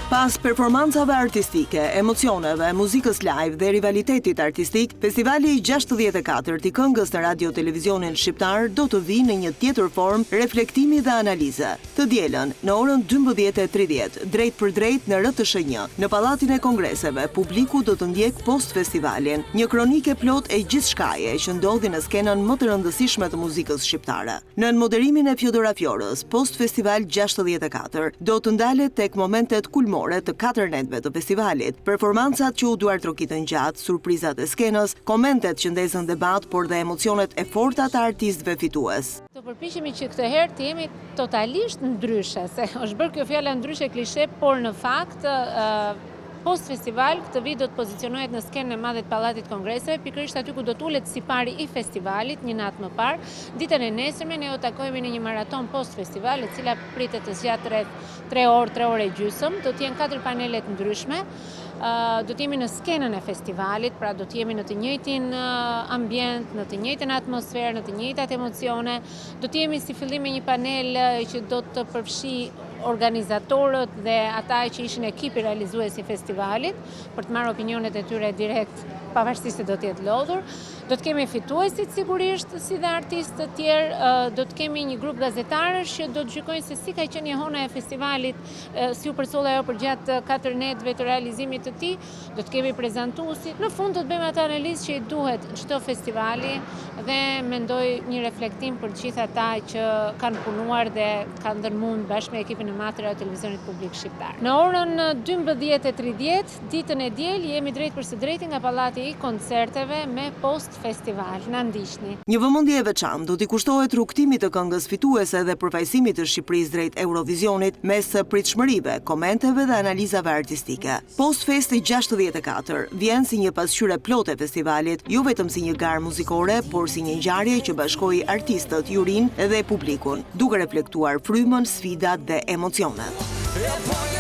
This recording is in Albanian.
Pas performancave artistike, emocioneve, muzikës live dhe rivalitetit artistik, Festivali i 64 i këngës në Radio Televizionin Shqiptar do të vijë në një tjetër formë reflektimi dhe analize. Të dielën, në orën 12:30, drejtpërdrejt në RTSH 1, në Pallatin e Kongreseve, publiku do të ndjekë Post Festivalin, një kronikë e plotë e gjithçkaje që ndodhi në skenën më të rëndësishme të muzikës shqiptare. Nën moderimin e Fjodora Fjorës, Post Festival 64 do të ndalet tek momentet kulmore të katër netëve të festivalit, performancat që u duartrokitën gjatë, surprizat e skenës, komentet që ndezën debat, por dhe emocionet e forta të artistëve fitues. Do përpiqemi që këtë herë të jemi totalisht ndryshe, se është bërë kjo fjala ndryshe klishe, por në fakt Post Festival këtë vit do të pozicionohet në skenën e madhe të Pallatit të Kongreseve, pikërisht aty ku do të ulet sipari i festivalit një natë më parë. Ditën e nesërme ne do takohemi në një maraton Post Festival, e cila pritet të zgjatë rreth 3 orë, 3 orë e gjysmë. Do të jenë katër panele të ndryshme. Do të jemi në skenën e festivalit, pra do të jemi në të njëjtin ambient, në të njëjtën atmosferë, në të njëjtat emocione. Do të jemi si fillim me një panel që do të përfshijë organizatorët dhe ata që ishin ekipi realizues i festivalit, për të marrë opinionet e tyre direkt, pavarësisht se do të jetë lodhur. Do të kemi fituesit sigurisht, si dhe artistë të tjerë, do të kemi një grup gazetarësh që do të gjykojnë se si ka qenë jehona e festivalit, si u përcoll ajo përgjatë katër netëve të realizimit të tij, do të kemi prezantuesit. Në fund do të bëjmë atë analizë që i duhet çdo festivali dhe mendoj një reflektim për të gjithë ata që kanë punuar dhe kanë dhënë mund bashkë me ekipin e madh të Radio Televizionit Publik Shqiptar. Në orën 12:30, ditën e diel, jemi drejtpërsëdrejti nga Pallati i Koncerteve me Post Festival. Na ndiqni. Një vëmendje e veçantë do t'i kushtohet rrugëtimit të këngës fituese dhe përfaqësimit të Shqipërisë drejt Eurovizionit mes pritshmërive, komenteve dhe analizave artistike. Post Fest 64 vjen si një pasqyrë e plotë e festivalit, jo vetëm si një garë muzikore, por si një ngjarje që bashkoi artistët, jurinë dhe publikun, duke reflektuar frymën, sfidat dhe emocionet.